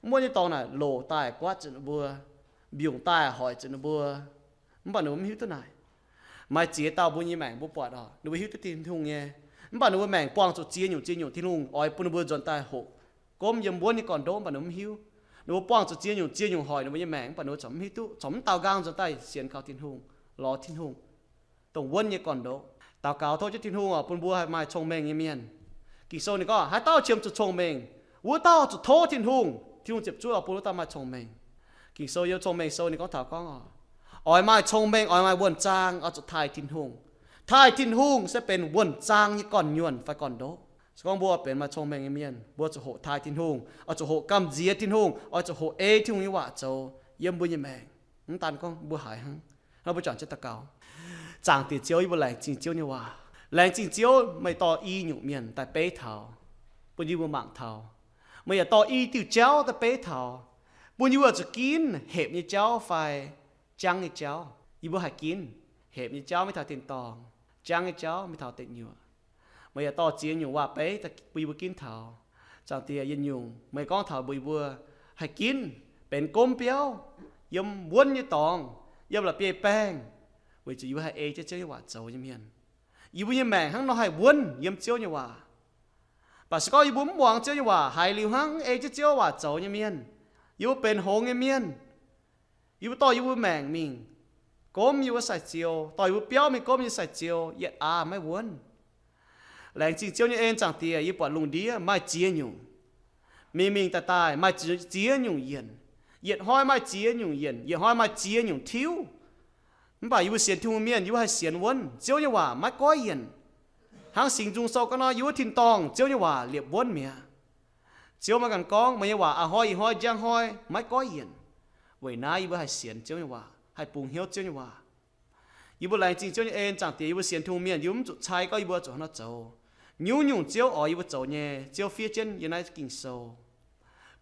Mv wuonv nyei dorngx naaic loz daaih guaatv zuqc ninh mbuo, mbiungc daaih hoic zuqc ninh mbuo, mv baac ninh mbuo mv hiuv duqv naaic. Maaih ziex dauh mbuo nyei maengc mbuo buatc oc, ninh mbuo hiuv duqv Tin-Hungh nyei, mv baac ninh mbuo maengc buangh zuqc ziex nyungc ziex nyungc Tin-Hungh oix bun ninh mbuo nzuonx daaih hoqc gomv yiem wuonv nyei gorn-ndoqv, mv baac ninh mbuo mv hiuv. Ninh mbuo buangh zuqc ziex nyungc ziex nyungc hoic ninh mbuo nyei maengc, mv baac ninh mbuo corc mv hiuv duqv, corc mv daaux nqaang nzuonx daaih sienx kaux Tin-Hungh, lorz Tin-Hungh, dongh wuonv nyei gorn-ndoqv. Daux gaux tov jienv Tin-Hungh oc, bun mbuo haih maaih cong-mengh nyei mienh. Ging-Sou ninh gorngv, haaix dauh qiemx zuqc cong-mengh, wuov dauh zuqc tov Tin-Hungh. Tin-Hungh ziepc zuoqv oix bun wuov dauh maaih cong-mengh. Ging-Sou yiem Cong-Mengh Sou ninh gorngv taux gorngv oc, oix maaih cong-mengh, oix maaih wuonh zaang, oix zuqc taaih Tin-Hungh. Taaih Tin-Hungh se benx wuonh zaang nyei gorn-nyuonh fai gorn-ndoqv. Se gorngv mbuo benx maaih cong-mengh nyei mienh, mbuo zuqc hoqc taaih Tin-Hungh, oix zuqc hoqc gamh nziex Tin-Hungh, oix zuqc hoqc ei Tin-Hungh nyei waac zoux yiem mbuo nyei maengc. Mv daan gorngv mbuo haiz hnangv. Nor mbuo juangc jienv daux gaux. Zaangc Diex Ziouv, yie mbuo laengz zingh Ziouv nyei waac. Laengz zingh Ziouv, meih dorh i nyungc mienh daaih beiv taux, bun yie mbuo mangc taux. Meih yaac dorh i diuh jauv daaih beiv taux, bun yie mbuo zuqc ginv hepc nyei jauv fai jangv nyei jauv. Yie mbuo haih ginv hepc nyei jauv maiv taux tin-dorngh, jangv nyei jauv maiv taux deic nyuoqc. Meih yaac dorh ziex nyungc waac-beiv bun yie mbuo ginv taux. Zaangc Diex, yietc nyungc meih gorngv taux mbuox yie mbuo haih ginv benx gomv biauv yiem wuonv nyei dorngx, yiem la'bieiv-baengh, weic zuqc yie mbuo haih ei jienv Ziouv nyei waac zoux nyei mienh. Yie mbuo nyei maengc hnangv nor haih wuonv yiem Ziouv nyei waac. Mv baac se gorngv yie mbuo mv muangx Ziouv nyei waac, haiz liuz hnangv mv ei jienv Ziouv waac zoux nyei mienh, yie mbuo benx hngongx nyei mienh. Yie mbuo dorh yie mbuo maengc mingh gomv yie mbuo sai-ziou, dorh yie mbuo biauv mingh gomv yie sai-ziou, yietc aav maiv wuonv. Laengz zingh Ziouv nyei en, Zaangc Diex, yie buatc lungh ndiev maaih ziex nyungc. Mingh mingh daaih daaih maaih ziex nyungc yienc. Yietc hnoi maaih ziex nyungc yienc, yietc hnoi maaih ziex nyungc tiuv. Mv baac yie mbuo sienx Tin-Hungh mienh, yie mbuo haih sienx wuonv. Ziouv nyei waac maiv goiv yienc. Hnangv Singx Nzung Sou gorngv nor, yie mbuo tin-dorngh Ziouv nyei waac liepc wuonv mi'aqv. Ziouv maiv ganh gorngv, meih nyei waac a'hnoi ih hnoi njang hnoi maiv goiv yienc. Weic naaiv yie mbuo haih sienx Ziouv nyei waac, haih bungx hnyouv Ziouv nyei waac. Yie mbuo laengz zingh Ziouv nyei en, Zaangc Diex, yie mbuo sienx Tin-Hungh mienh, yie mbuo mv zuqc cai gorngv yie mbuo zuqc hnangv nor zoux. Nyungc-nyungc Ziouv oix yie mbuo zoux nyei, Ziouv fiev jienv yiem naaiv Ging-Sou,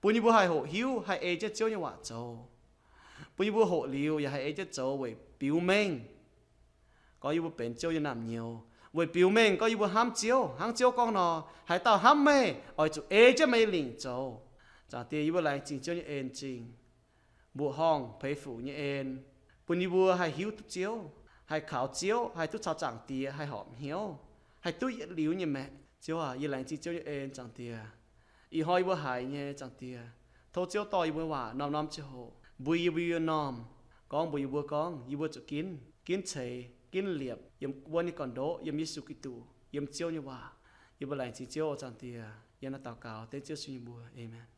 bun yie mbuo haih hoqc hiuv, haih ei jienv Ziouv nyei waac zoux. Bun yie mbuo hoqc liuz yaac haih ei jienv zoux weic biux mengh gorngv yie mbuo benx Ziouv nyei naamh nyouz, weic biux mengh gorngv yie mbuo hnamv Ziouv. Hnangv Ziouv gorngv nor, haaix dauh hnamv meih, oix zuqc ei jienv meih nyei lingc zoux. Zaangc Diex, yie mbuo laengz zingh Ziouv nyei en zingh, mbuoqc horngh peix fuc nyei en, bun yie mbuo haih hiuv duqv Ziouv, haih kaux Ziouv, haih duqv caux Zaangc Diex haih horpc hnyouv, haih duqv yietc liuz nyei maengc. Ziouv aac, yie laengz zingh Ziouv nyei en, Zaangc Diex. Ih hnoi yie mbuo haiz nyei, Zaangc Diex, tov Ziouv dorh yie mbuo nyei waac norm-norm ziangh hoc mbui yie mbuo nyei normh, gorngv mbuox yie mbuo gorngv yie mbuo zuqc ginv, ginv ceix, ginv liepc yiem wuonv nyei gorn-ndoqv, yiem Yesu Giduc, yiem Ziouv nyei waac. Yie mbuo laengz zingh Ziouv oc, Zaangc Diex. Yie naaiv daux gaux dengv Ziouv Yesu nyei mbuox. Aamen.